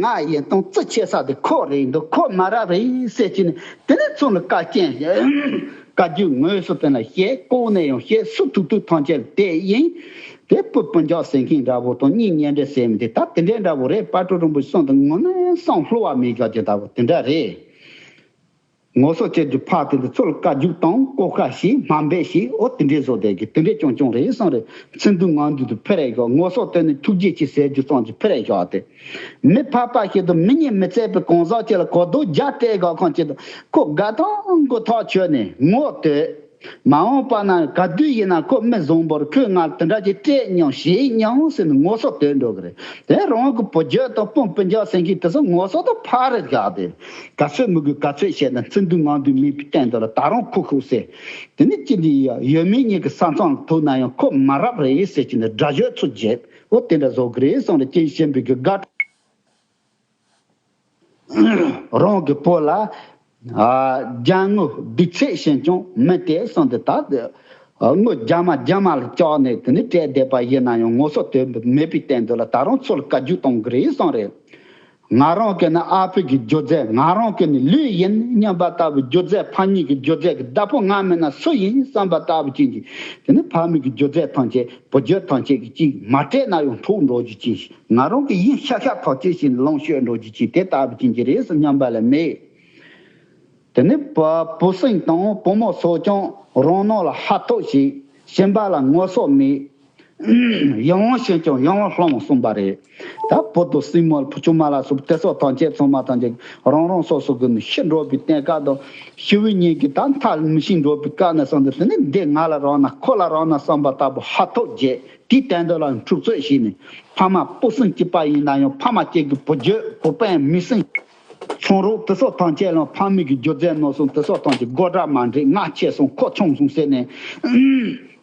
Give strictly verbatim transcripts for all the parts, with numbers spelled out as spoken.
ང་ཡིན་དང་རྩི་ཆེ་ས་དེ་ཁོ་རེད་འདུག་ཁོ་མ་རབས་རེད་ཟེར་གྱིན་ནས་དེ་ནས་ཚུར་ལ་བཀའ་བཀྱོན་བཀའ་བརྒྱུད་དངོས་སུ་དེ་ལ་བཤད། ལྐོག་ནས་ཡང་བཤད། སུ་ཐུག་ཐུག་ཐམས་ཅད་ལ་དེ་ཡིན། དེ་བུ་སྤུན་ཀྱག་ཟེར་མཁན་འདྲ་བོ་དང་གཉེན་ཉེ་འབྲེལ་ཟེར་མི་དེ་ད་དེ་འདྲའི་འདྲ་བོ་རེད། དཔལ་སྤྲུལ་རིན་པོ་ཆེ་གསུང་དང་ངོ་ནས་བསམ་བློ་བ་མེད་དགའ་རྒྱུ་ལྟ་བུ་དེ་འདྲ་རེད། ངོ་སོ་བཅད་རྒྱུ་ཕར་དེ་དུ་ཚུར་བཀའ་བརྒྱུད་དང་ལྐོག་ཁ་ཞིག་མ་འབད་ཞིག་འོ་དེ་འདྲའི་བཟོ་བསྡད་ཀྱི་དེ་འདྲའི་ཅུང་ཅུང་རེད་གསུངས་རེད། མཚན་དུ་ངང་དུ་དུ་ཕེ་རེ་གོ་ངོ་སོ་བསྟན་ནས་ཐུགས་རྗེ་ཆེ་ཟེར་རྒྱུ་ཙམ་གྱི་ཕེ་རེ་བཞག་སྟེ། མི་ཕལ་པ་ཞིག་ཏུ་མི་ཉིད་མི་ཚད་པའི་གང་ཟག་ཅིག་ལ་གོ་ལྡོག་རྒྱ་སྤྲད་དགོས་ཁང་ཅིག་ཏུ་ཁོ་དགའ་ཐང་མགོ་ཐག་ཆོད་ནས་ངོ་བསྟོད། མ་འོངས་པ་ན་ག་དུས་ཡིན་ན་ཁོ་མི་བཟང་པོར་ཁོས་ང་དེ་འདྲ་ཅིག་སྤྲད་མྱོང་བྱས་མྱོང་ཟེར་ནས་ངོ་སོ་བསྟོད་འགྲོ་གི་རེད། དེ་རང་གི་བུ་རྒྱུད་དང་སྤུན་སྤུན་ཀྱག་ཟེར་མཁན་དེ་ཚོ་ངོ་སོ་དང་ཕ་རེ་བཞག་སྟེ། ག་ཚོད་མི་དགོས་ག་ཚོད་བཤད་ན་མཚན་དུ་ངང་དུ་མེད་པའི་སྟེང་དུ་ལ་ད་རུང་ཁུ་ཁུ་ཟེར། དེ་ནི་ཅི་འདི་ཡོད་མེད་གཉིས་ཀྱི་ས་མཚམས་ཐུག་ན་ཡང་ཁོ་མ་རབས་རེད་ཟེར་གྱི་ནི་དགྲ་གཞོལ་ཚུལ་བརྗེད་འོ་དེ་འདྲ་བཟོ་གི་རེད་གསུངས་ཏེ་ཅིན་ཤན་པའི་གི་དགའ། རང་གི་བུ་ལ་རྒྱ་དངུལ་སྡུག་ཚད་ཞན་ཀྱང་མི་སྟེར་གསུངས་ཏེ་ད་དངུལ་རྒྱ་མ་རྒྱ་མ་ལ་བཅག་ནས་དེ་ནི་སྤྲད་བསྡད་པ་ཡིན་ན་ཡང་ངོ་སོ་དོན་མེད་པའི་སྟེང་དུ་ལ་ད་རུང་ཚུར་བཀའ་བརྒྱུད་གཏོང་གི་རེད་གསུངས་རེད། ང་རང་གི་ནི་ཨ་ཕའི་གི་རྒྱུ་རྫས། ང་རང་གི་ནི་ལུས་ཡིན་སྙམ་པ་ལྟ་བུའི་རྒྱུ་རྫས། ཕ་ཉིད་ཀྱི་རྒྱུ་རྫས་ཀྱི་བདག་པོ་ང་མིན་ན་སུ་ཡིན་བསམ་པ་ལྟ་བུ་ཅན་གྱི་དེ་ནི་ཕ་མེས་ཀྱི་རྒྱུ་རྫས་ཐམས་ཅད་བུ་རྒྱུད་ཐམས་ཅད་ཀྱི་གཅིག་མ་སྤྲད་ན་ཡང་འཕྲོག་འགྲོ་རྒྱུ་ཅན་ཞིག་ང་རང་གི་ཡིན་ཤ་ཤ་ཐག་ཆོད་ཞིག་ལོངས་སྤྱོད་འགྲོ་རྒྱུ་ཅན་དེ་ལྟ་བུ་ཅན་གྱི་རེད་ཟེར་སྙམ་པ་ལ་མེད། དེ་ནི་བུ་བུ་སྲིང་དང་བུ་མོ་སོགས་ཀྱང་རང་ནང་ལ་ཧ་ཐོག་ཞིག་གཞན་པ་ལ་ངོ་སོ་མེད། ཡང་བྱས་ཀྱང་ཡང་བླངས་གསུངས་པ་རེད། ད་བུ་དང་སྲིང་མོ་བུ་ཆུང་མ་ལ་སོགས་དེ་སོགས་ཐམས་ཅད་ཚང་མ་ཐམས་ཅད་རང་རང་སོ་སོ་གི་ནི་ཤི་འགྲོ་བའི་གཏན་ཁ་དང་ཤི་བའི་ཉིན་གྱི་ད་མཐའ་མི་ཤི་འགྲོ་བའི་སྐབས་ནས་བཟུང་སྟེ་དེ་ནི་འདི་ང་ལ་རག་ན་ཁོ་ལ་རག་ན་བསམ་པ་ལྟ་བུ་ཧ་ཐོག་བརྒྱབ་དེའི་སྟེང་དུ་ལ་འཁྲུག་རྩོད་བྱས་ནས་ཕ་མ་བུ་སྲིང་གཅིག་པ་ཡིན་ན་ཡང་ཕ་མ་གཅིག་གི་བུ་རྒྱུད་བུ་སྤུན་མི་སྲིང་ཚོང་རོགས་དེ་སོགས་ཐམས་ཅད་ལ་ཕ་མེས་ཀྱི་རྒྱུ་རྫས་ནོར་སོང་དེ་སོགས་ཐམས་ཅད་སྒོ་འདྲ་མ་འགྲིག་ང་ཆད་སོང་ཁོ་ཆུང་སོང་ཟེར་ནས།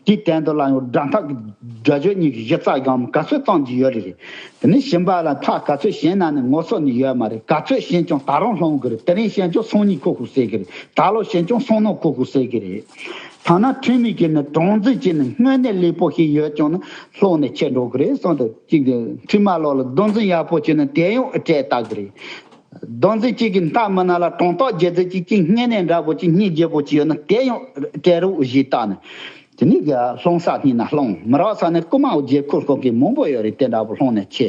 དེའི་སྟེང་དུ་ལ་ཡང་དགྲ་འཐབ་ཀྱི་དགྲ་གཅོད་གཉིས་ཀྱི་གཞི་རྩ་སྒང་ག་ཚོད་བཏང་གི་ཡོད་རེད། དེ་ནས་གཞན་པ་ལ་ཐག་ག་ཚོད་བྱིན་ན་ནི་ངོ་སོ་ནི་ཡོད་མ་རེད། ག་ཚོད་བྱིན་ཀྱང་ད་རུང་སློང་གི་རེད། དེ་རིང་བྱིན་ཀྱང་སང་ཉིན་ཁོ་ཁུག་ཟེར་གི་རེད། ད་ལོ་བྱིན་ཀྱང་སང་ནོ་ཁོ་ཁུག་ཟེར་གི་རེད། ཐ་ན་ཁྲིམས་མེད་ཀྱི་ནི་གྲངས་འཛིན་གྱི་ནི་དངོས་གནས་ལེགས་པོ་ཞིག་ཡོད་ཀྱང་ནི་སློང་ནས་ཁྱེར་འགྲོ་གི་རེད་གསུངས་ཏེ་གཅིག་ཁྲིམས་མ་ལོག་ལ་རྡོ་འཛིན་ཡག་པོ་བྱས་ན་དེ་ཡང་སྤྲད་ལྟ་གི་རེད། རྡོ་འཛིན་གཅིག་གི་མཐའ་མི་ན་ལ་གྲོང་རྟགས་རྒྱལ་རྩེ་གཅིག་གཅིག་སྔས་ནས་འདྲ་པོ་གཅིག་སྙིང་རྗེ་པོ་གཅིག་ཡོད་ན་དེ་ཡང་སྤྲད་རོགས་ཞེས་བཏགས་ནས། དེ་ནི་ག་སློང་ས་སྙིང་ན་སློང་མི་རག་ས་ནས་རྐུ་མའི་རྗེས་ཁུར་ཁོག་གི་མང་པོ་ཡོད་རེད། དེ་འདྲ་པོ་སློང་ནས་ཆེ་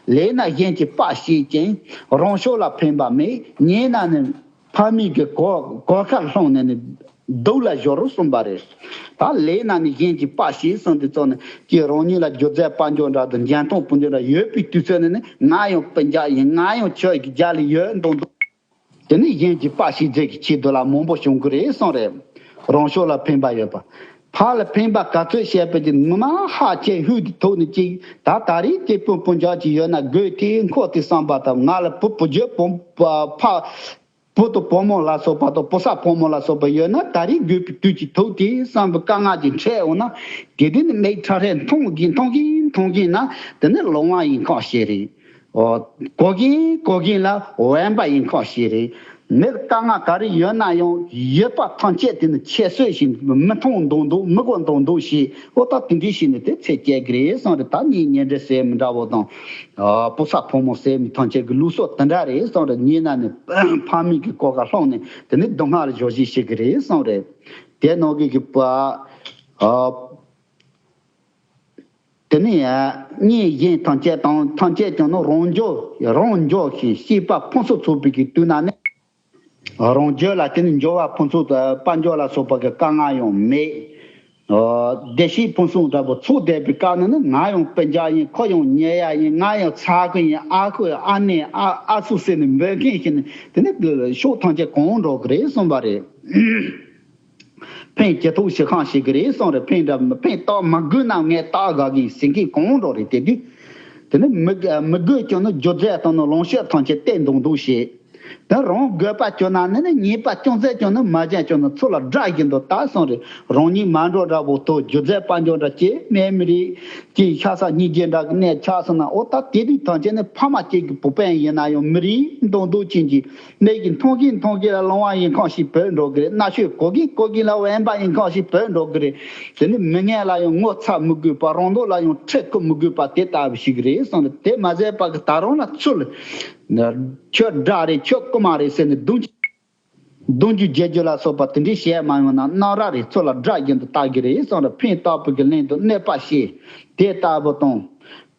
ལས་ན་གཞན་གྱི་དཔའ་ཞིག་ཅིང་རང་ཕྱོགས་ལ་ཕན་པ་མེད། ཉེས་ན་ནི་ཕ་མེས་ཀྱི་གོ་གོ་ཁ་སློང་ནས་ནི་སྡུག་ལ་སྦྱོར་རོ་གསུངས་པ་རེད། ད་ལས་ན་ནི་གཞན་གྱི་དཔའ་ཞིག་གསུངས་དུས་ཙོག་ནས་ཀྱི་རང་ཉིད་ལ་རྒྱུ་རྫས་དཔལ་འབྱོར་འདྲ་དང་འཇོན་ཐང་སྤུན་ཀྱག་འདྲ་ཡོད་པའི་དུས་ཚོད་ནས་ནི་ང་ཡང་སྤུན་ཀྱག་ཡིན། ང་ཡང་ཁྱོད་ཀྱི་རྒྱ་ལ་ཡོད་འདུག་འདུག་དེ་ནི་གཞན་གྱི་དཔའ་ཞིག་རྫས་ཀྱི་ཆེད་དུ་ལ་མང་པོ་བྱུང་གི་རེད་གསུངས་རེད། རང་ཕྱོགས་ལ་ཕན་པ་ཡོད་པ། ཕ་ལ་ཕན་པ་ག་ཚོད་བྱས་པའི་གི་ངོ་མ་ཧ་ཅང་ཧུད་དེ་ཐུག་ནི་གཅིག་ད་ད་རེས་དེ་སྤུན་སྤུན་ཀྱག་ཅིག་ཡོད་ན་དགོས་དེ་འཁོར་དེ་བསམ་པ་དང་ང་ལ་བུ་བུ་རྒྱུད་བུ་ཕ་བུ་དང་བུ་མོ་ལ་སོགས་པ་དང་བུ་ཚ་བུ་མོ་ལ་སོགས་པ་ཡོད་ན་ད་རེས་དགོས་པའི་དུས་ཀྱི་ཐུག་དེ་བསམ་པའི་དཀའ་ངལ་གྱི་འཕྲད་འོང་ན་དེ་དུས་ནི་མིག་ཁྲ་ཧྲལ་མཐོང་གིན་མཐོང་གིན་མཐོང་གིན་ན་དེ་ནི་ལོང་བ་ཡིན་ཁག་ཤེས་རེད། ཨོ། གོ་གིན་གོ་གིན་ལ་དབེན་པ་ཡིན་ཁག་ཤེས་རེད། མིར་དཀའ་ངལ་ག་རེ་ཡོད་ན་ཡང་ཡོད་པ་ཐམས་ཅད་དེ་ནི་ཁྱད་གསོད་བཞིན་མི་མཐོང་མདོག་མདོག་མི་གོ་མདོག་མདོག་བྱས་ཨོ་ད་དེ་འདྲའི་བྱས་ནས་དེ་ཚེ་སྐྱེལ་གི་རེད་གསུངས་རེད། ད་ངའི་ཉེ་འབྲེལ་ཟེར་མི་འདྲ་བོ་དང་ཨ་བུ་ཚ་བུ་མོ་ཟེར་མི་ཐམས་ཅད་ཀྱི་ལུགས་སྲོལ་དེ་འདྲ་རེད་གསུངས་རེད། ཉེ་ན་ནི་ཕ་མེས་ཀྱི་གོ་ཁ་སློང་ནས་དེ་ནི་སྡུག་བསྔལ་ལ་སྦྱོར་བཞིན་བྱེད་ཀྱི་རེད་གསུངས་རེད། དེ་ནང་གི་གི་པ་ཨ། དེ་ནས་གཉེན་གཞན་ཐམས་ཅད་དང་ཐམས་ཅད་ཀྱང་ནི་རང་འཇོག་རང་འཇོག་ཞིང་སྐྱེས་པ་ཕུན་སུམ་ཚོགས་པའི་གི་དུས་ན་ནི། རང་རྒྱུད་ལ་དེ་ནི་འབྱོར་བ་ཕུན་སུམ་དཔལ་འབྱོར་ལ་སོགས་པ་གི་དཀའ་ངལ་ཡང་མེད། བདེ་སྐྱིད་ཕུན་སུམ་འདྲ་པོ་ཚོགས་བསྡད་པའི་སྐབས་ནི་ནི་ང་ཡང་སྤུན་ཀྱག་ཡིན། ཁོ་ཡང་ཉེ་ཡ་ཡིན། ང་ཡང་ཚ་ཁུ་ཡིན། ཨ་ཁུ་ཨ་ནེ་ཨ་ཨ་སུ་ཟེར་ནས་འབོད་མཁན་ཞིག་ནི་དེ་ནི་ཕྱོགས་ཐམས་ཅད་གང་འགྲོ་གི་རེད་གསུངས་པ་རེད། ཕན་ཅི་ཐུབ་ཞིག་ཁང་ཞིག་གི་རེད་གསུངས་རེད། ཕན་འདྲ་ཕན་བཏགས་མ་དགོས་ན་ངས་བཏགས་དགའ་གི་ཟེར་མཁན་གང་འགྲོ་རེད། དེ་དུས་དེ་ནི་མི་མི་དགོས་ཀྱང་ནི་རྒྱུ་རྫས་དང་ནི་ལོངས་སྤྱོད་ཐམས་ཅད་བསྟན་འདུག་འདུག་བྱེད། དེ་རང་དགོས་པ་ཅོ་ན་ནི་ནི་ཉེས་པ་ཅུང་ཟད་ཀྱང་ནི་མ་བྱས་ཀྱང་ནི་ཚུར་ལ་དགྲ་བཞིན་དུ་བཏགས་གསུངས་རེད། རང་ཉིད་མ་འགྲོ་འདྲ་པོ་ཐོག་རྒྱུ་རྫས་དཔལ་འབྱོར་འདྲ་ཅེས་མེད་མི་རིགས་ཀྱི་ཤ་ས་སྙིང་རྗེ་འདྲ་གི་གནས་ཆགས་སོང་ན་ཨོ་ད་དེ་དུས་ཐམས་ཅད་ནི་ཕ་མ་གཅིག་གི་བུ་སྤུན་ཡིན་ན་ཡང་མི་རིགས་འདུག་འདུག་ཅན་གྱི། མིག་གིས་མཐོང་གིན་མཐོང་གིན་ལ་ལོང་བ་ཡིན་ཁང་ཞིག་བུད་འགྲོ་གི་རེད། རྣ་ཤོས་གོ་གིན་གོ་གིན་ལ་དབེན་པ་ཡིན་ཁང་ཞིག་བུད་འགྲོ་གི་རེད། དེ་ནི་མི་ངན་ལ་ཡང་ངོ་ཚ་མི་དགོས་པ། རང་ལུགས་ལ་ཡང་ཁྲེལ་བཀུར་མི་དགོས་པ་དེ་ལྟ་བུ་ཞིག་རེད་གསུངས་རེད། དེ་མ་ཟད་པ་གི་ད་རུང་ལ་ཚུར་ ཁྱོད་དགྲ་རེད། ཁྱོད་རྐུ་མ་རེད་ཟེར་ནས་རྡུང་། རྡུང་རྒྱུ་བརྗེད་རྒྱུ་ལ་སོགས་པ་དེ་འདྲའི་བྱས་མ་ཡོང་ན་གནམ་ར་རེ་ཚུར་ལ་དགྲ་བཞིན་དུ་བལྟ་གི་རེད་གསུངས་རེད། ཕན་བཏགས་པའི་གི་ལན་དུ་གནོད་པ་བྱས། དེ་ལྟ་བུ་དང་།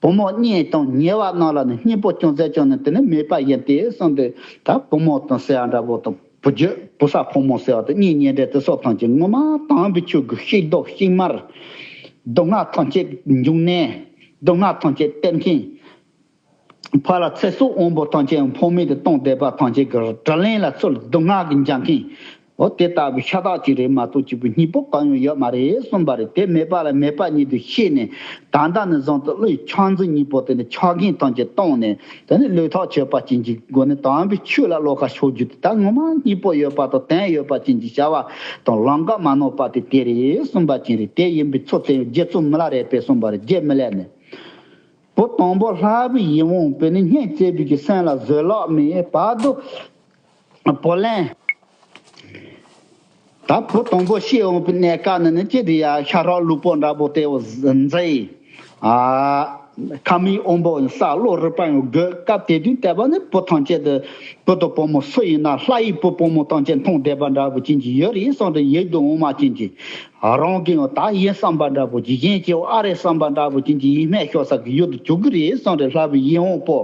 བུ་མོ་གཉེན་དང་ཉེ་བ་རྣམས་ལ་ནི་སྙིང་པོ་ཅུང་ཟད་ཀྱང་ནི་དེ་ནི་མེད་པ་ཡིན་ཏེ་གསུངས་ཏེ། ད་བུ་མོ་དང་ཟེར་བ་འདྲ་པོ་དང་བུ་རྒྱུད་བུ་ཚ་ཕོ་མོ་ཟེར་བ་དང་གཉེན་ཉེ་འབྲེལ་དེ་སོགས་ཐམས་ཅད་ངོ་མ་དམ་པའི་ཆོས་ཀྱི་ཤེས་རྟོགས་ཤིང་མར། སྡུག་བསྔལ་ཐམས་ཅད་འབྱུང་གནས། སྡུག་བསྔལ་ཐམས་ཅད་སྟེར་མཁན། ཕར་ལ་ཚེ་སྲོག་དབང་པོ་ཐམས་ཅད་འཕོ་མེད་དུ་གཏོང་བསྡད་པ་ཐམས་ཅད་ཀྱི་དྲིན་ལན་ལ་ཚུར་སྡུག་བསྔལ་གྱིས་འཇལ་མཁན། འོ་དེ་ལྟ་བུའི་ཤ་སྟག་ཅིག་རེད་མ་གཏོགས་གཅིག་པུ་སྙིང་པོ་གང་ཡང་ཡོད་མ་རེད་གསུངས་པ་རེད། དེ་མེད་པ་ལ་མེད་པ་ཉིད་དུ་ཤེས་ནས། ད་ལྟ་ནས་བཟུང་སྟེ་བློའི་ཆགས་འཛིན་གཉིས་པོ་དེ་ནི་ཆགས་ངན་ཐམས་ཅད་བཏང་ནས། དེ་ནི་བློས་ཐག་ཆོད་པ་ཅན་གྱི་སྒོ་ནས་དམ་པའི་ཆོས་ལ་བློ་ཁ་ཕྱོགས་རྒྱུ་དེ་ད་ངོ་མ་སྙིང་པོ་ཡོད་པ་དང་དོན་ཡོད་པ་ཅན་གྱི་བྱ་བ་དང་ལམ་ཁ་མ་ནོར་པ་དེ་དེ་རེད་གསུངས་པ་ཅན་རེད། དེ་ཡིན་པའི་ཚུལ་དེ་རྗེ་བཙུན་མི་ལ་རས་པས་གསུངས་པ་རེད། རྗེ་མི་ལས་ནས། བུ་དང་པོ་ལྷ་བུའི་ཡིད་འོང་པོས་ནི་སྙིང་བརྩེ་བའི་གི་སེམས་ལ་བཟོད་གླགས་མེད་བར་དུ་བུ་ལོན། ད་བུ་དང་པོ་ཤི་འོང་པའི་གནས་སྐབས་ནི་ནི་ཅི་དེ་ཡ་ཤ་ཁྲག་ལུས་པོ་འདྲ་པོ་དེ་འཛིན། ཨ། ཁ་མིག་དབང་པོ་ཡང་ས་བློ་རུས་པ་ཡང་རྒོད་སྐབས་དེ་དུས་དད་པ་ནི་བུ་ཐམས་ཅད་དུ་བུ་དང་བུ་མོ་སུ་ཡིན་ན་ལྷ་ཡི་བུ་བུ་མོ་ཐམས་ཅད་མཐོང་བསྡད་པ་འདྲ་པོ་ཅན་གྱི་ཡུལ་རེད་གསུངས་ཏེ་ཡིད་དུ་འོང་བ་ཅན་གྱི། རང་གི་ཡང་ད་ཡིན་བསམ་པ་འདྲ་པོ་ཅིག་གཞན་གྱི་ཨ་རེད་བསམ་པ་འདྲ་པོ་ཅན་གྱི་ཡིད་སྨོན་ཤོར་ས་གི་ཡུལ་དུ་གྱུར་གི་རེད་གསུངས་རེད། ལྷ་བུའི་ཡིད་འོང་པོ།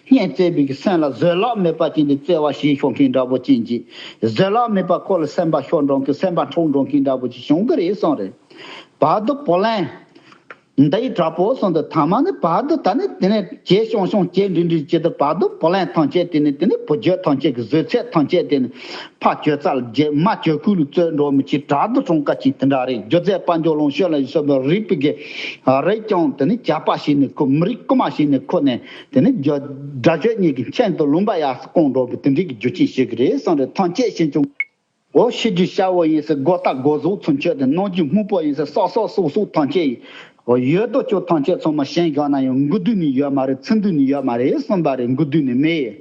སྙིང་བརྩེ་བའི་གི་སེམས་ལ་བཟོད་གླགས་མེད་པ་ཅན་གྱི་བརྩེ་བ་ཞིག་ཤོར་མཁན་འདྲ་པོ་ཅན་གྱི། བཟོད་གླགས་མེད་པ་ཁོ་ལ་སེམས་པ་ཤོར་འགྲོ་མཁན་སེམས་པ་འཁྲུག་འགྲོ་མཁན་འདྲ་པོ་ཅིག་བྱུང་གི་རེད་གསུངས་རེད། བར་དུ་བུ་ལོན། འདི་ཡི་དྲག་པོ་གསུངས་ཏེ་ཐ་མ་ནི་བར་དུ་ད་ནི་དེ་ནས་གྱེས་ཤོང་ཤོང་གྱེས་འདྲི་འདྲི་བྱེད་དུ་བར་དུ་བུ་ལོན་ཐམས་ཅད་དེ་ནི་དེ་ནི་བུ་རྒྱུད་ཐམས་ཅད་ཀྱི་བཟོད་ཚད་ཐམས་ཅད་དེ་ནི་ཕ་གྱོད་རྩ་ལ་བརྒྱལ། མ་གྱོད་ཁུག་ལ་བཙོས་འགྲོ་མི་ཅི་དྲག་ཏུ་གྲོང་ཁ་ཅིག་དེ་འདྲ་རེད། སྒྱུ་རྩལ་དཔལ་འབྱོར་ལོངས་སྤྱོད་ལ་ཡི་སོགས་པའི་རིག་པའི་གི་རིགས་ཀྱང་དེ་ནི་ཇག་པ་ཞིག་ནི་ཁུ་མི་རིགས་རྐུ་མ་ཞིག་ནི་ཁུ་ནས་དེ་ནི་རྒྱུ་དགྲ་གྱོད་གཉིས་ཀྱི་མཆན་དུ་ལུང་པ་ཡར་སྐོང་འགྲོ་བའི་དེ་འདྲའི་གི་རྒྱུ་རྐྱེན་ཞིག་རེད་གསུངས་རེད། ཐམས་ཅད་ཤིན་ཅུང་། འོ་ཤི་རྒྱུ་ཤ་བོ་ཡིན་ཟེར་མགོ་ལྟག་མགོ་ཟུག་ཚུན་ཆད་དེ་སྣང་རྒྱུ་སྨུག་པོ་ཡིན་ཟེར་སོག་སོག་སོག་སོག་ཐམས་ཅད་ཡིན། འོ་ཡོད་དོ་ཅོག་ཐམས་ཅད་ཚང་མ་བཞེངས་བཞག་ན་ཡང་མགོ་མདུན་ནས་ཡོད་མ་རེད། ཚུར་མདུན་ནས་ཡོད་མ་རེད་གསུངས་པ་རེད། མགོ་མདུན་ནས་མེ་ཡི།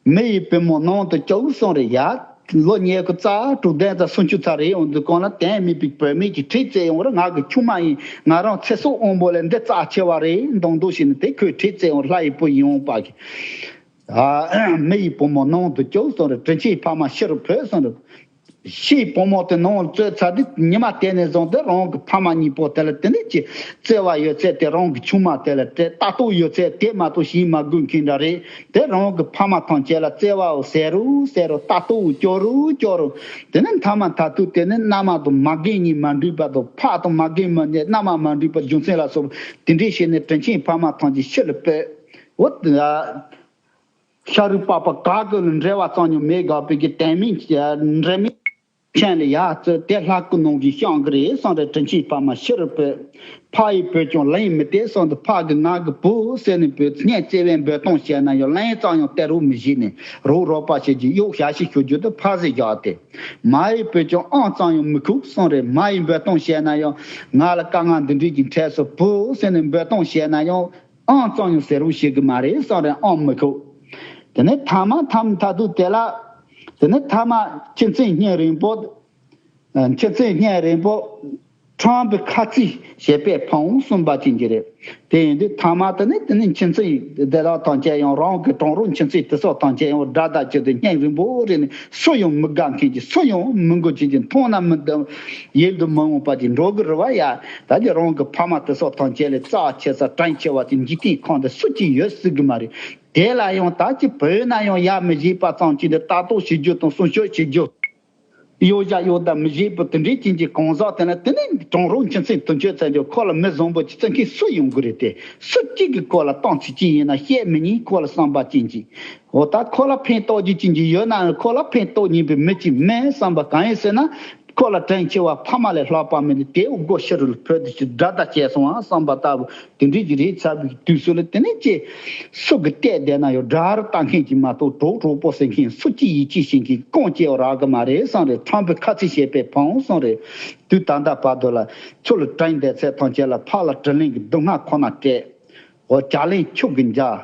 མེ་ཡི་པུས་མོ་ནང་དུ་བཅུག་གསུངས་རེད་ཡ། ལོ་ཉེར་དགུ་རྩ་དྲུག་བདུན་རྩ་སུམ་ཅུ་རྩ་རེ་ཡོང་དུས་གང་ལ་དོན་མེད་པའི་བུད་མེད་ཀྱི་ཁྲིད་བཙལ་ཡོང་བར་ང་གི་ཆུང་མ་ཡིན། ང་རང་ཚེ་སྲོག་དབང་པོ་ལས་འདི་རྩ་ཆེ་བ་རེད་མདོག་མདོག་བྱས་ནས་དེ་ཁོས་ཁྲིད་བཙལ་ཡོང་ལྷ་ཡི་བུ་ཡིད་འོང་པ་གི། ཨ། མེ་ཡི་བུ་མོ་ནང་དུ་བཅུག་གསུངས་རེད། དྲིན་ཆེན་ཕ་མ་ཕྱི་རུ་བུད་གསུངས་རེད། ཕྱིའི་བུ་མོ་དེ་ནང་ལ་བཙོས་ཚར་དུས་ཉི་མ་དེ་ནས་བཟུང་སྟེ་རང་གི་ཕ་མ་གཉིས་པོ་དེ་ལ་དེ་འདྲ་ཅིག་བརྩེ་བ་ཡོད་ཚད་དེ་རང་གི་ཆུང་མ་དེ་ལ་སྤྲད། ལྟ་རྟོག་ཡོད་ཚད་དེ་མ་གཏོགས་གཞན་མ་དགོས་མཁན་འདྲ་རེད། དེ་རང་གི་ཕ་མ་ཐམས་ཅད་ལ་བརྩེ་བའོ་ཟེར་རོ་ཟེར་རོ། ལྟ་རྟོག་སྐྱོར་རོ་སྐྱོར་རོ། དེ་ནས་མཐའ་མ་མཐའ་ཐུག་དེ་ནི་མནའ་མ་དང་མ་རྒན་གཉིས་མ་འགྲིག་པ་དང་། ཕ་དང་མ་རྒན་མ་མནའ་མ་མ་འགྲིག་པ་རྒྱུ་མཚན་ལ་སོགས་པ་དེ་འདྲས་བྱས་ནས་དྲིན་ཆེན་ཕ་མ་ཐམས་ཅད་ཕྱི་ལ་བུད། འོ་དེ་ལ། ཤ་རུས་པགས་པ་ག་གི་ལ་འབྲལ་བ་ཙམ་ཡང་མེད་དགག་པའི་གི་དོན་མིན་འབྲལ་མེད་མཆན་ལ་ཡ་ཙི་དེ་ལྷ་སྐུ་ནང་གི་བཤང་གི་རེད་གསུངས་རེད། དྲིན་ཆེན་ཕ་མ་ཕྱི་རུ་བུད། ཕ་ཡི་བུས་ཀྱང་ལན་མི་སྟེར་གསུངས་ཏེ་ཕ་གི་ང་གི་བུ་ཟེར་ནས་བུ་སྙིང་བརྩེ་བས་འབོད་གཏོང་བྱས་ན་ཡང་ལན་ཙམ་ཡང་སྟེར་རོགས་མི་བྱེད་ནས་རོགས་རོགས་པ་བྱེད་ཀྱི་གཡོག་ཞ་ཞིག་ཞུ་རྒྱུ་དེ་ཕ་ཟེར་བཞག་སྟེ། མ་ཡི་བུས་ཀྱང་ཨང་ཙམ་ཡང་མི་ཁུག་གསུངས་རེད། མ་ཡི་འབོད་གཏོང་བྱས་ན་ཡང་ང་ལ་དཀའ་ངལ་འདི་འདྲའི་གི་འཕྲད་སོང་བུ་ཟེར་ནས་འབོད་གཏོང་བྱས་ན་ཡང་། ཨང་ཙམ་ཡང་ཟེར་རོགས་བྱེད་གི་མ་རེད་གསུངས་རེད། ཨང་མི་ཁུག་དེ་ནས་ཐ་མ་ཐམ་མཐའ་ཐུག་དེ་ལ། དེ་ནས་ཐ་མ་ཁྱིམ་མཚེས་སྙིང་རིང་པོ། ཨ། ཁྱིམ་མཚེས་སྙིང་རིང་པོ། ཁྲམ་པའི་ཁ་རྩིས་བྱེད་པས་ཕམ་གསུངས་པ་ཅན་གྱི་རེད། དེ་ཡིན་དུས་ཐ་མ་དེ་ནས་དེ་ནས་ཁྱིམ་མཚེས་དེ་དག་ཐམས་ཅད་ཡང་རང་གི་གྲོང་རོགས་ཁྱིམ་མཚེས་དེ་ཚོ་ཐམས་ཅད་ཡང་དགྲ་དང་གཅིག་ཏུ་སྙིང་རིང་པོ་རེད་ནས་སུ་ཡང་མི་དགའ་མཁན་གྱི་སུ་ཡང་མི་དགོས་ཀྱི་མཐོང་ན་མི་འདི་ཡིད་དུ་མི་འོང་པ་ཅིག་འགྲོ་གི་རེད་བ་ཡ། ད་ཀྱི་རང་གི་ཕ་མ་དེ་ཚོ་ཐམས་ཅད་ལས་རྩ་ཆེ་ས་དྲིན་ཆེ་བ་དེ་འཇིག་རྟེན་ཁམས་འདི་སུ་གཅིག་ཡོད་སྲིད་གི་མ་རེད། དེ་ལ་ཡང་ད་ཅི་བོད་ན་ཡང་ཡ་མི་བཞེས་པ་ཙམ་གྱིས་འདི་ལྟ་རྟོག་བྱེད་རྒྱུ་དང་སྲུང་སྐྱོབ་བྱེད་རྒྱུ། གཡོ་བྱ་གཡོ་ཟླ་མི་བཞེས་པ་དེ་འདྲའི་ཅན་གྱི་གང་ཟག་དེ་ན་དེ་ནི་གྲོང་རོགས་ཁྱིམ་མཚེས་དུ་མཆོད་ཚན་ཆོད་ཁོ་ལ་མི་བཟང་པོ་ཅི་བརྩི་མཁན་སུ་ཡོང་གི་རེད་དེ། སུ་གཅིག་གིས་ཁོ་ལ་སྟངས་ཚིག་ཅིག་ཡིན་ན་བཤད་མི་ཉན་ཁོ་ལ་བསམ་པ་ཅན་གྱི། འོ་ད་ཁོ་ལ་ཕན་ཐོགས་རྒྱུ་ཅན་གྱི་ཡོད་ན་ཁོ་ལ་ཕན་ཐོགས་ཉན་པའི་མི་ཅིག་མེད་བསམ་པ་གང་ཡིན་ཟེར་ན། ཁོ་ལ་དྲིན་ཆེ་བ་ཕ་མ་ལས་ལྷག་པ་མེད་དེ་དེའུ་སྒོ་ཕྱི་རུ་ལ་བུད་དེ་ཅི་དགྲ་དང་བཅས་སོང་ཨ་བསམ་པ་ལྟ་བུ་དེ་འདྲའི་ཅི་རེད་ཚར་བའི་དུས་སུ་ལ་དེ་ནས་ཅི་སུ་གི་བལྟས་བསྡད་ན་ཡང་དགྲ་རུ་ལྟ་མཁན་གྱི་མ་གཏོགས་གྲོགས་གྲོགས་པོ་ཟེར་མཁན་སུ་གཅིག་ཡིད་ཆེས་བྱེད་མཁན་རྐང་གཅིག་རག་གི་མ་རེད་བསམ་རེད། ཁྲམ་པའི་ཁ་རྩིས་བྱེད་པས་ཕམ་བསམ་རེད། དུས་ད་ལྟ་བར་དུ་ལ་ཚུར་ལ་དྲིན་དེ་ཚེ་ཐམས་ཅད་ལ་ཕ་ལ་དྲིན་ལན་གྱི་སྡུག་བསྔལ་ཁོ་ན་སྤྲད། འོ་ཇ་ལན་ཁྱུག་གི་འཇའ།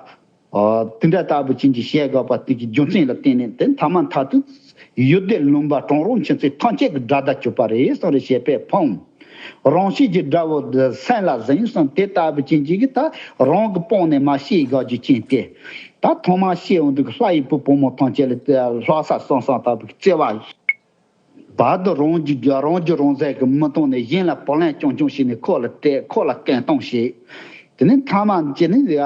ཨ། དེ་འདྲ་ལྟ་བུ་ཅན་གྱི་བཤད་དགོས་པ་དེ་གི་རྒྱུ་མཚན་ལ་བརྟེན་ནས་དེ་མཐའ་མ་མཐའ་དུས་ཡུལ་སྡེ་ལུང་པ་གྲོང་རོང་ཁྱིམ་མཚེས་ཐམས་ཅད་ཀྱི་དགྲ་དང་གྱུར་པ་རེད་གསུངས་རེ་བྱེད་པས་ཕམ། རང་བཞིན་གྱི་དགྲ་བོ་སེམས་ལ་ཟིན་གསུངས་དེ་ལྟ་བུ་ཅན་གྱི་གི་ད་རང་གི་དཔུང་ནས་མ་ཤེས་དགོས་རྒྱུ་ཅན་ཏེ། ད་ཐོག་མར་བཤད་ཡོང་དུས་ཀྱི་ལྷ་ཡི་བུ་བུ་མོ་ཐམས་ཅད་ལ་ལྷག་བསམ་བསམ་བསམ་ལྟ་བུའི་བརྩེ་བ། བར་དུ་རང་རྒྱུ་རང་རྒྱུ་རང་ཟས་ཀྱི་མི་གཏོང་ནས་གཞན་ལ་བུ་ལོན་རྐྱང་རྐྱང་བྱས་ནས་ཁོ་ལ་སྤྲད། ཁོ་ལ་སྐད་གཏོང་བྱས། དེ་ནས་མཐའ་མ་ཅི་ནས་ཡ།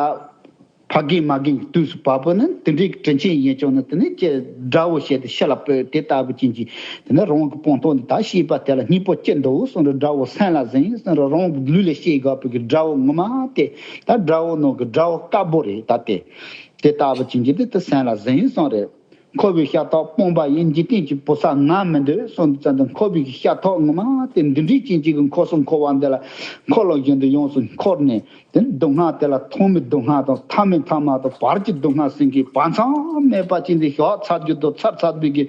ཕ་རྒན་མ་རྒན་གྱི་དུས་སུ་བབ་པ་ནི་དེ་འདྲའི་དྲིན་ཆེན་ཡིན་ཀྱང་ནི་དེ་ནས་ཀྱི་དགྲ་བོ་བྱས་ཏེ་ཤི་ལ་སྤོས། དེ་ལྟ་བུ་ཅན་གྱི་དེ་ནས་རང་གི་སྤང་ཐོག་ནས་ད་ཤེས་པ་དེ་ལ་སྙིང་པོ་ཅི་འདུག་གསུངས་རེ། དགྲ་བོ་སེམས་ལ་ཟིན་གསུངས་རེ། རང་གི་ལུས་ལ་ཤེས་དགོས་པའི་གི་དགྲ་བོ་ངོ་མ་དེ་ད་དགྲ་བོ་ནང་གི་དགྲ་བོ་དཀར་པོ་རེད། ད་དེ་དེ་ལྟ་བུ་ཅན་གྱི་དེ་དེ་སེམས་ལ་ཟིན་གསུངས་རེ། འཁོར་བའི་ཤ་ཐག་སྤངས་པ་ཡིན། འཇིག་རྟེན་གྱི་བུ་ཚ་ང་མི་འདོད་གསུངས་ཙམ་དུ་འཁོར་བའི་ཤ་ཐག་ངོ་མ་དེ་འདི་འདྲའི་ཅན་གཅིག་གི་འཁོར་སོང་འཁོར་བ་འདི་ལ་འཁོར་ལོ་བཞིན་དུ་ཡོངས་སུ་འཁོར་ནས། དེ་སྡུག་བསྔལ་དེ་ལ་ཐོག་མའི་སྡུག་བསྔལ་དང་མཐའ་མའི་མཐའ་མ་དང་བར་གྱི་སྡུག་བསྔལ་ཟིན་གྱི་བར་མཚམས་མེད་པ་ཅན་དེ་ཞག་ཚར་རྒྱུ་དང་ཚར་ཚར་བའི་གི་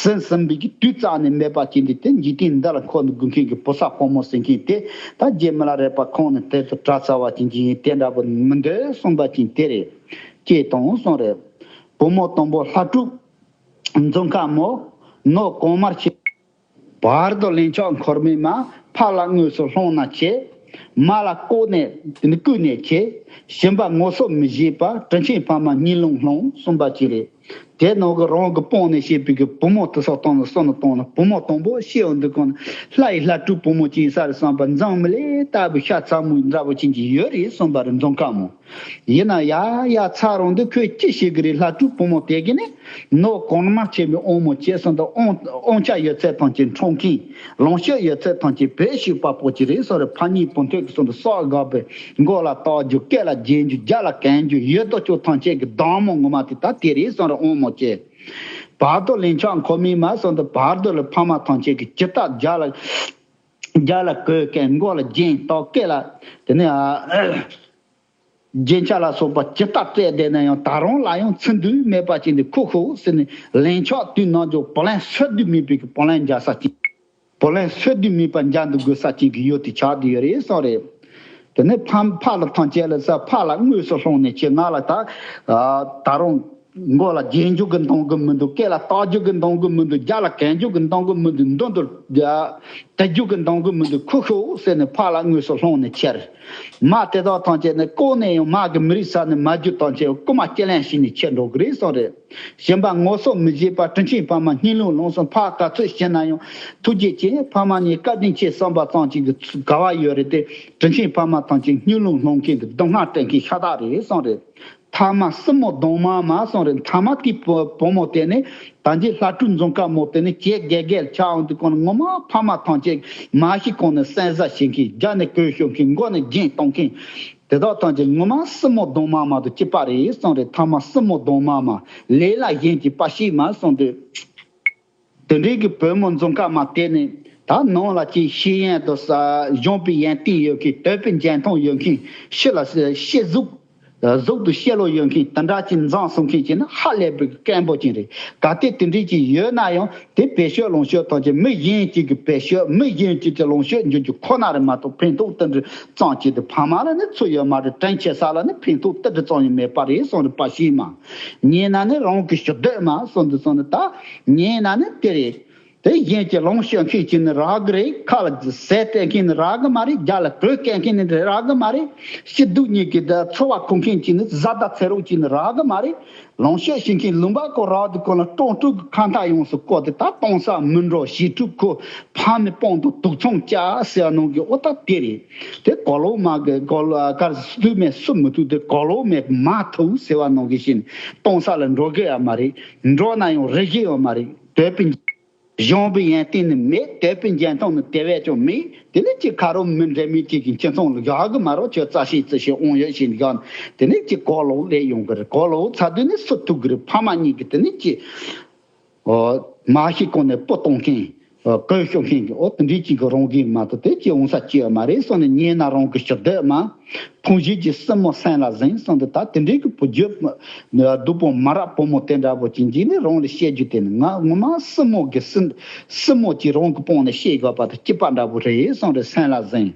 ཟིན་ཟིན་པའི་གི་དུས་རྩ་ནས་མེད་པ་ཅན་དེ་དེ་འཇིག་རྟེན་འདི་ལ་འཁོར་ནས་སྡུག་མཁན་གྱི་བུ་ཚ་ཕོ་མོ་ཟིན་མཁན་དེ་ད་རྗེ་མི་ལ་རས་པ་ཁོང་ནས་དེ་ཚོ་གྲྭ་ཚ་བ་ཅན་གྱི་ཡིན། དེ་འདྲ་པོ་མི་འདོད་གསུངས་པ་ཅན་དེ་རེད། ཅེས་དང་གསུངས་རེད། བུ་མོ་དང་པོ་ལྷ་ཕྲུག་འཛུམ་དཀར་མོ། ནོར་གོང་མར་ཆེ། བར་དུ་ལན་ཆགས་འཁོར་མི་མ། ཕར་ལ་དངོས་སུ་ལྷུང་ན་ཆེ། མ་ལ་བཀོད་ནས་བཀོད་ནས་ཆེ། ཞིམ་པ་ངོ་སོ་མི་བཞེས་པ། དྲིན་ཆེན་ཕ་མ་སྙིང་རླུང་ལྷུང་གསུངས་པ་ཅི་རེད། དེ་ནང་གི་རང་གི་སྤོང་ནས་བཤད་པའི་གི་བུ་མོ་དེ་ཚོ་སྟོང་ནས་སོ་ནས་སྟོང་ནས་བུ་མོ་དང་པོ་ཤི་འོང་དུས་གང་ལྷ་ཡི་ལྷ་ཕྲུག་བུ་མོ་ཅིག་ཡིན་ས་རེད་བསམ་པ་འཛམ་མི་ལས་ལྟ་བུའི་ཤ་ཚ་མོ་འདྲ་བོ་ཅན་གྱི་ཡོད་རེད་གསུངས་པ་རེད། འཛུམ་དཀར་མོ། ཡིན་ན་ཡ་ཡ་ཚ་རུང་འདི་ཁོས་ཅི་ཤེས་གི་རེད། ལྷ་ཕྲུག་བུ་མོ་དེ་གི་ནི་ནོར་གོང་མར་ཆེ་བའི་དབང་མོ་བྱས་སོང་དུ་དབང་དབང་ཆ་ཡོད་ཚད་ཐམས་ཅད་འཕྲོག་མཁན། ལོངས་སྤྱོད་ཡོད་ཚད་ཐམས་ཅད་བེད་སྤྱོད་པ་པོ་ཅིག་རེད་སོང་རེད། ཕ་ཉིད་བུ་འཐོར་གི་སོང་དུ་སྲོག་དགའ་བའི་མགོ་ལ་བཏགས་རྒྱུ་སྐེ་ལ་འགྱེལ་རྒྱུ་རྒྱ་ལ་གན་རྒྱུ་ཡོད་དོ་ཅོག་ཐམས་ཅད་ཀྱི་སྡང་མོ་ངོ་མ་དེ་ད་དེ་རེད་སོང་རེད། དབང་མོ་བྱས། བར་དུ་ལན་ཆགས་འཁོར་མི་མ་སོང་དུ་བར་དུ་ལ་ཕ་མ་ཐམས་ཅད་ཀྱི་ཇི་ལྟར་རྒྱ་ལ་རྒྱ་ལ་གོས་གན་མགོ་ལ་རྒྱན་བཏགས་སྐེ་ལ་དེ་ནས་ཨ། རྒྱན་ཆ་ལ་སོགས་པ་ཇི་ལྟར་སྤྲས་བསྡད་ན་ཡང་ད་རུང་ལ་ཡང་ཚིག་འདུས་མེད་པ་ཅན་དེ་ཁུ་ཁུ་ཟེར་ནས་ལན་ཆགས་དུས་ནམ་རྒྱུན་བུ་ལོན་སོ་བདུན་མིན་པའི་གི་བུ་ལོན་རྒྱག་ས་ཅན། བུ་ལོན་སོ་བདུན་མིན་པ་རྒྱག་འདུག་དགོས་ས་ཅན་གྱི་ཡུལ་དེ་ཆགས་བསྡད་ཡོད་རེད་གསུངས་རེད། དེ་ནས་ཕ་ཕ་ལ་ཐམས་ཅད་ལ་ས་ཕ་ལ་དངོས་སུ་ལྷུང་ནས་ཁྱེད་ང་ལ་ད་ད་རུང་མགོ་ལ་རྒྱན་རྒྱུ་གི་འདང་གི་མི་འདུག་སྐེ་ལ་བཏགས་རྒྱུ་གི་འདང་གི་མི་འདུག་རྒྱ་ལ་གན་རྒྱུ་གི་འདང་གི་མི་འདུག་མདུན་དུ་དེ་རྒྱུ་གི་འདང་གི་མི་འདུག་ཁུ་ཁུ་ཟེར་ནས་ཕ་ལ་དངོས་སུ་ལྷུང་ནས་ཁྱེར། མ་དེ་དག་ཐམས་ཅད་ནི་ལྐོག་ནས་ཡང་མ་གི་མི་རིགས་ས་ནས་མ་རྒྱུ་ཐམས་ཅད་རྐུ་མ་སྤྱོད་ལེན་བྱས་ནས་ཁྱེར་འགྲོ་གི་རེད་གསུངས་རེད། གཞན་པ་ངོ་སོ་མི་བྱེད་པ་དྲིན་ཆེན་ཕ་མ་སྙིང་རླུང་ལངས་སོང་། ཕ་ག་ཚོད་ཤི་ན་ཡང་ཐུགས་རྗེ་ཆེ། ཕ་མ་གཉིས་བཀའ་དྲིན་ཆེ་བསམ་པ་ཙམ་གཅིག་གི་དགའ་བ་ཡོད་རེད་དེ། དྲིན་ཆེན་ཕ་མ་ཐམས་ཅད་སྙིང་རླུང་ལངས་མཁན་གྱི་སྡུག་བསྔལ་སྤྲད་མཁན་ཤ་སྟག་རེད་གསུངས་རེད། ཐ་མ་སྲིན་མོ་གདོང་དམར་མ་གསུངས་རེད། ཐ་མ་དེའི་བུ་བུ་མོ་དེ་ནི་ད་འདི་ལྷ་ཕྲུག་འཛུམ་དཀར་མོ་དེ་ནི་བྱེད་དགེ་རྒན་ཆགས་འོང་དུས་གང་ངོ་མ་ཕ་མ་ཐམས་ཅད་མ་ཤི་གོང་ནས་བཙན་བཟའ་བྱེད་མཁན། རྒྱ་ནས་གོས་ཞོན་མཁན། མགོ་ནས་རྒྱན་གཏོང་མཁན། དེ་དག་ཐམས་ཅད་ངོ་མ་སྲིན་མོ་གདོང་དམར་མ་དང་གཅིག་པ་རེད་གསུངས་རེད། ཐ་མ་སྲིན་མོ་གདོང་དམར་མ་ལས་ལ་གཞན་གྱི་པ་ཤིག་མ་གསུངས་དུས། དེ་འདྲའི་གི་བུ་མོ་འཛུམ་དཀར་མ་དེ་ནི་ད་ནང་ལ་ཅིག་ཤེས་ཡོན་དང་ས་གཞོན་པའི་ཡོན་ཏན་ཡོད་མཁན། དད་པའི་འཇོན་ཐང་ཡོད་མཁན། ཤི་ལ་ཤེས་གཟུགས་གཟུགས་དང་ཤེས་ལོ་ཡོད་མཁན་དེ་འདྲ་ཅིག་འཛོམས་སོང་མཁན་ཅིག་ནི་ཧ་ལས་པའི་སྐད་པོ་ཅིག་རེད། གལ་ཏེ་དེ་འདྲའི་ཅིག་ཡོད་ན་ཡང་དེ་བེད་སྤྱོད་ལོངས་སྤྱོད་ཐམས་ཅད་མི་གཞན་གཅིག་གི་བེད་སྤྱོད་མི་གཞན་གཅིག་གི་ལོངས་སྤྱོད་འགྱུར་རྒྱུ་ཁོ་ན་རེད་མ་གཏོགས་ཕན་ཐོགས་དེ་འདྲ་ཙམ་ཅིག་དེ་ཕ་མ་ལ་ནི་ཚུར་ཡོད་མ་རེད། དྲིན་ཆེ་ས་ལ་ནི་ཕན་ཐོགས་དེ་འདྲ་ཙམ་ཡང་མེད་པ་རེད་གསུངས་རེད། པ་ཤིག་མ། ཉན་ན་ནི་རང་གི་ཞུ་འདོད་མ་གསུངས་འདུག་གསུངས་ནི་ད་ཉན་ན་ནི་དེ་རེད། དེ་གཞན་གྱི་ལོངས་སྤྱོད་མཁན་གཅིག་ནི་རག་གི་རེད། ཁ་ལ་ཟས་སྤྲད་མཁན་ནི་རག་གི་མ་རེད། རྒྱ་ལ་གོས་གྱོན་མཁན་ནི་རག་གི་མ་རེད། སྐྱིད་སྡུག་གཉིས་ཀྱི་ད་འཚོ་བ་འཁོར་མཁན་གཅིག་ནི་བཟའ་ཟླ་འཚོལ་རོགས་གཅིག་ནི་རག་གི་མ་རེད། ལོངས་སྤྱོད་བྱེད་མཁན་ལུང་པ་ཁོ་རག་དུས་ཁོ་ལ་སྤྲང་ཕྲུག་གི་ཁ་མཐའ་ཡོངས་སུ་བསྐོར་ཏེ་ད་གཏོང་ས་མི་འགྲོ། ཞི་ཕྲུག་ཁོ་ཕ་མའི་དཔུང་དུ་དུག་ཚོང་བཅའ་ཟེར་བ་ནང་གི་ཨོ་ད་དེ་རེད། དེ་གོ་ལོ་མ་གི་གོ་ལོ་ཨ་ཀར་སུ་མེད་སུ་མི་ཐུག་དེ་གོ་ལོ་མེད་མ་ཐུག་ཟེར་བ་ནང་གི་བཞིན་གཏོང་ས་ལ་འགྲོ་གི་ཡོད་མ་རེད། འགྲོ་ན་ཡང་རེ་གི་ཡོད་མ་རེད། དོད་པའི་གཞོན་པའི་ཡོན་ཏན་ནི་མེད། དད་པའི་འཇོན་ཐང་ནི་དེ་བས་ཀྱང་མེད། དེ་ནི་ཅི་ཁ་རོག་མི་འདྲ་མི་གཅིག་གི་ཁྱིམ་ཚང་ལ་བཞག་གི་མ་རོགས་ཁྱོད་རྩ་ཤེས་རྩི་ཤེས་དབང་ཡོད་ཞིག་བཞག་དེ་ནི་ཅི་གོ་ལོ་ལས་ཡོང་གི་རེད། གོ་ལོ་ཚ་དུས་ནི་སུ་ཐུག་གི་རེད། ཕ་མ་གཉིས་ཀྱི་དེ་ནི་ཅི། ཨོ། མ་ཤི་གོང་ནས་སྤུ་གཏོང་མཁན། ཨོ། གོས་ཞོན་མཁན་གྱི་ཨོ་དེ་འདྲའི་གཅིག་གི་རང་གི་མ་གཏོགས་དེ་ཅི་འོང་ས་ཅི་ཡོད་མ་རེད་གསུངས་ནས་ཉན་ན་རང་གི་ཞུ་འདོད་མ། ཕུང་བྱེད་ཀྱི་སྲིན་མོ་སེམས་ལ་ཟིན་གསུངས་ཏེ་ད་དེ་འདྲའི་གི་བུ་རྒྱུད་སྡུག་པོ་མ་རབས་བུ་མོ་དེ་འདྲ་པོ་ཅིག་འཇིག་ནས་རང་ལ་བཤད་རྒྱུ་དེ་ནི་ང་ངོ་མ་སྲིན་མོ་གི་སྲིན་སྲིན་མོ་ཅིག་རང་གི་དཔུང་ནས་བཤད་དགོས་པ་དང་སྐྱིད་པ་འདྲ་པོ་རེད་གསུངས་རེད། སེམས་ལ་ཟིན།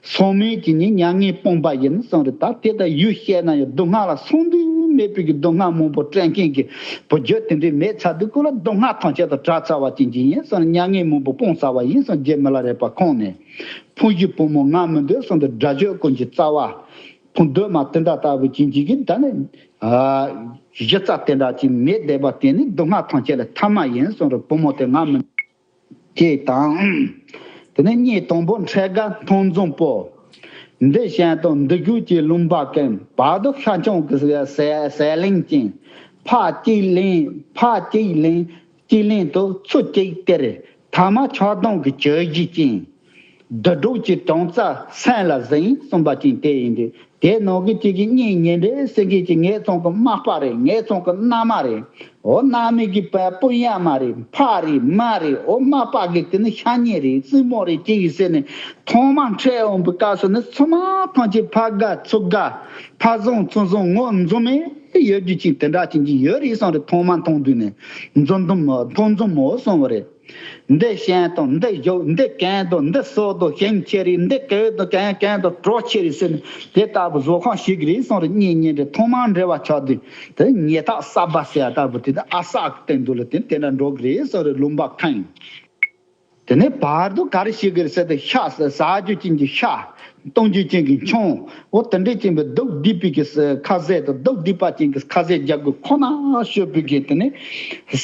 སོང་མིན་གྱི་ཉིན་མྱ་ངན་སྤངས་པ་ཡིན་གསུངས་རེད། ད་དེ་ལྟར་ཡུལ་བཤད་ན་ཡང་སྡུག་བསྔལ་ལ་སོང་དུས་མེད་པའི་གི་སྡུག་བསྔལ་མང་པོ་སྤྲད་མཁན་གྱི་བུ་རྒྱུད་དེ་འདྲའི་མེད་ཚར་དུས་ཁོ་ལ་སྡུག་བསྔལ་ཐམས་ཅད་དང་བྲལ་ཚར་བ་ཅན་གྱི་ཡིན་གསུངས་ནས་མྱ་ངན་མང་པོ་སྤངས་ཚར་བ་ཡིན་གསུངས། རྗེ་མི་ལ་རས་པ་ཁོང་ནས་ཕུང་བྱེད་བུ་མོ་ང་མི་འདོད་གསུངས་ཏེ་དགྲ་གཅོད་ཀུན་གྱི་རྩ་བ། ཁོང་འདོད་མ་དེ་འདྲ་ལྟ་བུ་ཅན་ཅིག་གིས་ད་ནི་ཨ་གཞི་རྩ་དེ་འདྲ་ཅིག་མེད་བསྡད་པ་དེ་ནི་སྡུག་བསྔལ་ཐམས་ཅད་ལ་ཐ་མ་ཡིན་གསུངས་རེད། བུ་མོ་དེ་ང་མི་ཅེས་དང་། དེ་ནས་གཉིས་དང་པོ་འཕྲལ་དགའ་མཐོང་འཛོམས་པོ། འདི་གཞན་དང་འདི་གུས་ཀྱི་ལུང་པ་ཀུན། བར་དུ་ཤ་ཆང་གི་ཟས་ཟས་ལེན་ཅིང་། ཕར་གཅིག་ལེན་ཕར་གཅིག་ལེན་གཅིག་ལེན་དུ་ཚུར་གཅིག་སྟེར། ཐ་མ་ཆགས་སྡང་གི་གྱོད་གཞི་ཅན། དུད་འགྲོ་གྱི་གྲང་རྩ་སེམས་ལ་ཟིན་གསུངས་པ་ཅན་དེ་ཡིན་ཏེ། དེ་ནང་གི་གཅིག་གིས་གཉེན་ཉེ་འབྲེལ་ཟེར་མཁན་གྱི་ངེད་ཚང་གི་མག་པ་རེད། ངེད་ཚང་གི་མནའ་མ་རེད། འོ་མནའ་མའི་གི་པ་སྤུན་ཡ་མ་རེད། ཕ་རེད། མ་རེད། འོ་མ་པ་གི་དེ་ནི་ཤ་ཉེ་རེད། བཙུན་མོ་རེད། ཅི་ཡིན་ཟེར་ནས་ཐོག་མར་འཕྲད་འོང་པའི་སྐབས་སུ་ནི་ཚང་མ་ཐམས་ཅད་ཕ་དགའ་ཚུར་དགའ། ཕ་བཟང་ཚུར་བཟང་ངོ་འཛོམས་མེད་ཡོད་རྒྱུ་ཅིག་དེ་འདྲ་ཅིག་ཅིག་ཡོད་རེད་གསུངས་རེད། ཐོག་མར་མཐོང་དུས་ནས་འཛོམས་འཛོམས་མཐོང་འཛོམས་མོ་གསུངས་པ་རེད། འདི་གཞན་དང་འདི་ཞོག་འདི་གན་དང་འདི་སོག་དང་ཞིང་ཆེ་རེད། འདི་གོས་དང་གན་གན་དང་གྲོགས་ཆེ་རེད་ཟེར་ནས་དེ་ལྟ་བུ་བཟོ་ཁང་ཞིག་རེད་གསུངས་རེད། གཉེན་ཉེ་འབྲེལ་ཐོག་མར་འབྲེལ་བ་ཆགས་དུས་དེ་ཉེ་ཐག་གསར་པ་ཟེར་ཡ་ལྟ་བུ་དེ་དང་ཨ་གསར་གྱི་སྟེང་དུ་ལ་དེ་དེ་འདྲ་འགྲོ་གི་རེད་གསུངས་རེད། ལུང་པ་ཁེངས། དེ་ནས་བར་དུ་ག་རེ་བྱེད་ཀྱི་རེད་ཟེར་ཏེ་ཤ་ཟ་རྒྱུ་ཅན་གྱི་ཤ། གཏོང་རྒྱུ་ཅན་གྱི་ཆང་། འོ་དེ་འདྲས་ཅན་པའི་སྡུག་སྡིག་པའི་གི་ཁ་ཟས་དང་སྡུག་སྡིག་པ་ཅན་གྱི་ཁ་ཟས་རྒྱག་དགོས་ཁོ་ན་ཤོད་པའི་གི་དེ་ནས་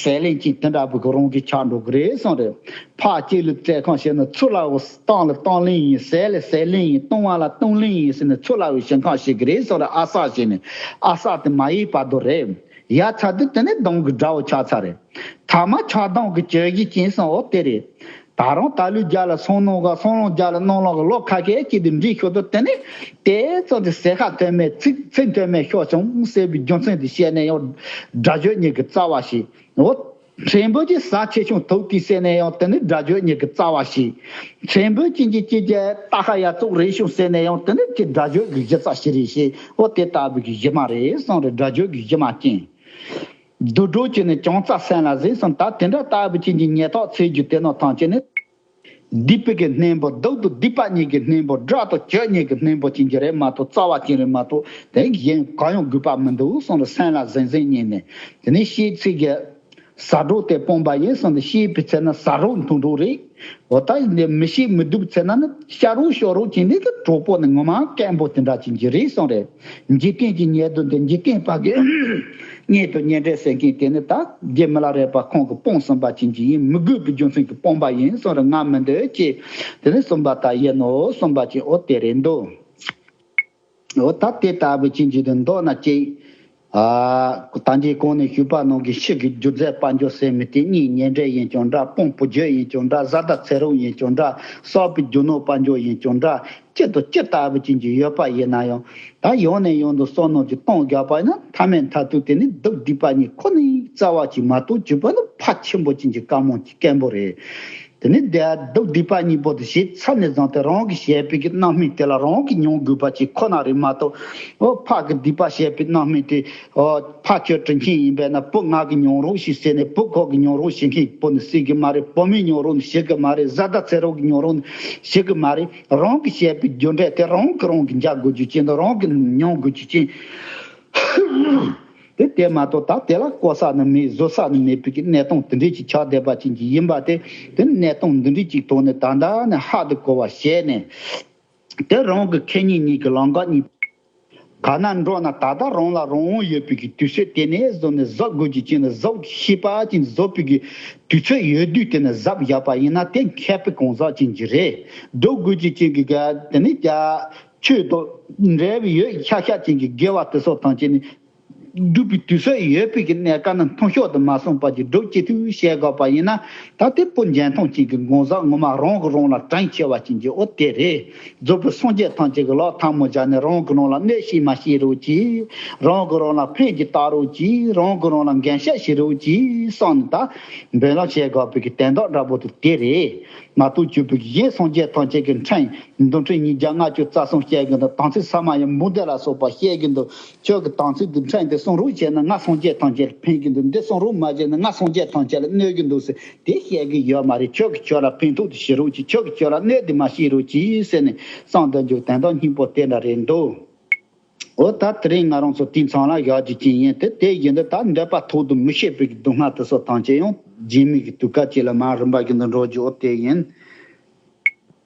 ཟས་ལེན་ཅིག་དེ་འདྲ་པོ་གི་རང་གི་ཆགས་འགྲོ་གི་རེད་གསུངས་རེད། ཕར་གཅིག་ལ་བཙལ་ཁང་བྱས་ན་ཚུར་ལ་འོ་བཏང་ལ་བཏང་ལེན་ཡིན། ཟས་ལ་ཟས་ལེན་ཡིན། བཏུང་བ་ལ་བཏུང་ལེན་ཡིན་ཟེར་ནས་ཚུར་ལ་འོ་ཞིང་ཁ་ཞིག་གི་རེད་གསུངས་རེད། ཨ་གསར་བྱས་ནས་ཨ་གསར་དེ་མ་ཡིན་བར་དུ་རེད། ཡ་ཚ་དུས་དེ་ནས་སྡང་གི་དགྲ་བོ་ཆགས་ཚར་རེད། ཐ་མ་ཆགས་སྡང་གི་གྱོད་གཞི་ཅན་གསུངས་འོ་དེ་རེད། ད་རུང་ད་ལོའི་རྒྱ་ལ་སང་ནང་ག་སང་ལོའི་རྒྱ་ལ་གནངས་ལོ་ག་ལོ་ཁ་ཤས་ཅིག་ཏུ་འདྲིས་ཤོར་དུས་དེ་ནས་དེ་ཙམ་གྱི་ཟས་ཁ་དོན་མེད་ཚིག་ཚིག་དོན་མེད་ཤོར་བྱུང་ཟེར་བའི་རྒྱུ་མཚན་དེ་བཤད་ནས་ཡང་དགྲ་གྱོད་གཉིས་ཀྱི་རྩ་བ་ཞིག་འོ། ཕྲན་བུ་གྱི་ཟ་ཆེ་ཆུང་ཐུག་དུས་ཟེར་ནས་ཡང་དེ་ནི་དགྲ་གྱོད་གཉིས་ཀྱི་རྩ་བ་ཞིག་ཕྲན་བུ་གཅིག་གྱིས་གཅིག་གྱི་རྟ་ཁ་ཡ་བཙོག་རེ་བྱུང་ཟེར་ནས་ཡང་དེ་ནི་གཅིག་དགྲ་གྱོད་ཀྱི་གཞི་རྩ་ཞིག་རེད་ཞེས་འོ་དེ་ལྟ་བུ་གི་གཞི་མ་རེད་གསུངས་རེད། དགྲ་གྱོད་ཀྱི་གཞི་མ་ཅན། དུད་འགྲོ་གྱི་ནི་གྱང་རྩ་སེམས་ལ་ཟིན་གསུངས། ད་དེ་འདྲ་ལྟ་བུ་ཅན་གྱི་ཉེ་ཐག་འཚོལ་རྒྱུ་དེ་ནོ་ཐམས་ཅད་ནི། སྡིག་པའི་གི་གཉེན་པོ་སྡུག་དང་སྡིག་པ་གཉིས་ཀྱི་གཉེན་པོ་དགྲ་དང་གྱོད་གཉིས་ཀྱི་གཉེན་པོ་ཅན་གྱི་རེད་མ་གཏོགས་རྩ་བ་ཅན་རེད་མ་གཏོགས་དེ་གཞན་གང་ཡང་དགོས་པ་མི་འདུག་གསུངས་རེད། སེམས་ལ་ཟིན་ཟིན་ཉིད་ནས་དེ་ནས་ཤེས་ཚིག་གི་ཟ་གྲོགས་དེ་སྤངས་པ་ཡིན་གསུངས་ཏེ་ཤེས་པའི་ཚེ་ན་ཟ་རོགས་མཐུན་གྲོགས་རེད། འོ་ད་ཡིན་ཏེ་མི་ཤེས་མི་སྡུག་ཚེ་ན་ནི་ཤ་རོགས་ཤོ་རོགས་ཅན་དེ་གི་གྲོགས་པོ་ནི་ངོ་མ་སྐད་འབོ་དེ་འདྲ་ཅན་གྱི་རེད་གསུངས་རེད། འཇིག་རྟེན་གྱི་ཉེ་དུ་འདི་འཇིག་རྟེན་པ་གི་གཉེན་དུ་གཉེན་འབྲེལ་ཟེར་མཁན་དེ་ནི་ད་རྗེ་མི་ལ་རས་པ་ཁོང་གི་སྤོང་ཟིན་པ་ཅན་གྱི་ཡིན། མི་དགོས་པའི་རྒྱུ་མཚན་གྱི་སྤོང་པ་ཡིན་གསུངས་རེད། ང་མི་འདོད་ཅེས་དེ་ནི་གསུངས་པ་ལྟར་ཡིན་ནོ་གསུངས་པ་ཅན་འོ་དེ་རེད་འདུག་འོ་ད་དེ་ལྟ་བུ་ཅན་གྱི་དུ་མདོར་ན་ཅིག་ཨ། ད་འདི་གོང་ནས་ཞུས་པ་ནང་གི་ཕྱི་གི་རྒྱུ་རྫས་དཔལ་འབྱོར་ཟེར་མི་དེ་གཉེན་ཉེ་འབྲེལ་ཡིན་ཀྱང་འདྲ། སྤོང་བུ་རྒྱུད་ཡིན་ཀྱང་འདྲ། བཟའ་ཟླ་ཚེ་རོགས་ཡིན་ཀྱང་འདྲ། གསར་པའི་རྒྱུ་ནོར་དཔལ་འབྱོར་ཡིན་ཀྱང་འདྲ། ཅི་དང་ཅི་ལྟ་བུ་ཅན་གྱི་ཡོད་པ་ཡིན་ན་ཡང་ད་ཡང་ནས་ཡང་དུ་བསམ་མནོ་ཅིག་གཏོང་རྒྱག་པ་ཡིན་ན་མཐའ་མའི་མཐའ་དུས་དེ་ནི་སྡུག་སྡིག་པ་གཉིས་ཁོ་ནའི་རྩ་བ་ཅིག་མ་གཏོགས་གྱུར་པ་ནི་ཕ་ཆེན་པོ་ཅན་གྱི་བཀའ་མོལ་གྱི་སྐད་འབོད་རེད། དེ་ནི་དེ་སྡུག་སྡིག་པ་གཉིས་པོ་དེ་ཞེ་ཚ་ནས་བཟུང་སྟེ་རང་གི་བྱས་པའི་གི་རྣམ་སྨིན་དེ་ལ་རང་གིས་མྱོང་དགོས་པ་ཅིག་ཁོ་ན་རེད་མ་གཏོགས། འོ་ཕ་གི་སྡིག་པ་བྱས་པའི་རྣམ་སྨིན་དེ། འོ་ཕ་ཁྱོད་དྲིན་ཆེན་ཡིན་པས་ན་བུ་ང་གི་མྱོང་རོགས་ཤིག་ཟེར་ནས་བུ་ཁོ་གི་མྱོང་རོགས་བྱེད་མཁན་གྱི་བུ་ནི་སྲིད་གི་མ་རེད། བུ་མོའི་མྱོང་རོགས་ནི་བྱེད་གི་མ་རེད། བཟའ་ཟླ་ཚེ་རོགས་ཀྱི་མྱོང་རོགས་ནི་བྱེད་གི་མ་རེད། རང་གིས་བྱས་པའི་རྒྱུ་འབྲས་དེ་རང་གིས་རང་གིས་འཇལ་དགོས་རྒྱུ་ཅན་དང་རང་གིས་མྱོང་དགོས་རྒྱུ་ཅན། དེ་དེ་མ་གཏོགས་ད་དེ་ལ་བཀོལ་ས་ནི་མེད། བཟོ་ས་ནི་མེད་པའི་གི་གནས་སྟངས་དེ་འདྲས་ཅིག་ཆགས་བསྡད་པ་ཅན་གྱི་ཡིན་པ་དེ། དེ་གནས་སྟངས་འདི་འདྲས་ཅིག་ཐོག་ནས་ད་ལྟ་ནས་ཧ་དུ་གོ་བ་བྱས་ནས། དེ་རང་གི་ཁེ་ཉིན་གཉིས་ཀྱི་ལམ་ཁ་གཉིས་ག་ན་འགྲོ་ན་ད་ལྟ་རང་ལ་རང་དབང་ཡོད་པའི་གི་དུས་ཚོད་དེ་ནས་བཟུང་ནས་གཟབ་དགོས་ཀྱི་ཅན་ནས་གཟབ་ཤེས་པ་ཅན་གཟབ་པའི་གི་དུས་ཚོད་ཡོད་དུས་དེ་ནས་གཟབ་བཞག་པ་ཡིན་ན་དེ་མཁས་པའི་གང་ཟག་ཅན་གྱི་རེད། སྒྲུབ་དགོས་ཀྱི་ཅན་གྱི་ག་དེ་ནས་ཀྱ་ཆོས་དང་འབྲེལ་བའི་ཡོད་ཤ་ཤ་ཅན་གྱི་དགེ་བ་དེ་སོགས་ཐམས་ཅད་ནི། སྒྲུབ་པའི་དུས་ཚོད་ཡོད་པའི་གི་གནས་སྐབས་ན་མཐོང་ཕྱོགས་དུ་མ་སོང་བར་གྱི་སྒྲུབ་ཅི་ཐུབ་བྱེད་དགོས་པ་ཡིན་ན། ད་དེ་བུ་འཇོན་ཐང་ཅན་གྱི་གང་ཟག་ངོ་མ་རང་གི་རང་ལ་དྲིན་ཆེ་བ་ཅན་གྱི་འོ་དེ་རེད། རྫོགས་པའི་སངས་རྒྱས་ཐམས་ཅད་ཀྱི་ལག་ཐལ་མོ་སྦྱར་ནས་རང་གི་རང་ལ་གནོད་བྱེད་མ་བྱེད་རོགས་གྱིས། རང་གི་རང་ལ་ཕན་གྱི་བཏགས་རོགས་གྱིས། རང་གི་རང་ལ་འགན་བཞག་བྱེད་རོགས་གྱིས་བསམ་ནས་ད་འབེན་ལ་བྱེད་དགོས་པའི་གི་དོན་དག་འདྲ་པོ་དེ་དེ་རེད། མ་གཏོགས་གྱུར་པའི་གཞན་སངས་རྒྱས་ཐམས་ཅད་ཀྱི་འཕྲིན་མདོ་འཕྲིན་ཉིས་བརྒྱ་ལྔ་བཅུ་རྩ་གསུམ་བཤད་གི་འདུག་དམ་ཚིག་ས་མ་ཡ་མུ་དེ་ལ་སོགས་པ་བཤད་གི་འདུག་ཁྱོད་ཀྱི་དམ་ཚིག་འདི་འཕྲིན་འདི་སྲུང་རོགས་བྱས་ན་ང་སངས་རྒྱས་ཐམས་ཅད་ལ་ཕན་གི་འདུག་འདི་སྲུང་རོགས་མ་བྱས་ན་ང་སངས་རྒྱས་ཐམས་ཅད་ལ་གནོད་གི་འདུག་ཟེར་དེ་བཤད་གི་ཡོད་མ་རེད། ཁྱོད་ཀྱིས་ཁྱོད་ལ་ཕན་ཐོགས་དེ་བྱེད་རོགས་གྱིས། ཁྱོད་ཀྱིས་ཁྱོད་ལ་གནོད་དེ་མ་བྱེད་རོགས་གྱིས་ཟེར་ནས་གསུངས་འདུག་རྒྱུ་དོན་དག་སྙིང་པོ་དེ་འདྲ་རེད་འདུག་འོ་ད་དེ་རིང་ང་རང་ཚོ་དེའི་མཚམས་ལ་བཞག་རྒྱུ་ཅན་ཡིན། དེ་དེ་བཞིན་དུ་ད་འདོད་པ་ཐོག་ཏུ་མི་བྱེད་པའི་སྡུག་བསྔལ་དེ་ཚོ་ཐམས་ཅད་ཡང་རྗེས་མའི་གི་དུས་སྐབས་ཅིག་ལ་མར་རིམ་པ་བཞིན་དུ་འགྲོ་རྒྱུ་འོ་དེ་ཡིན།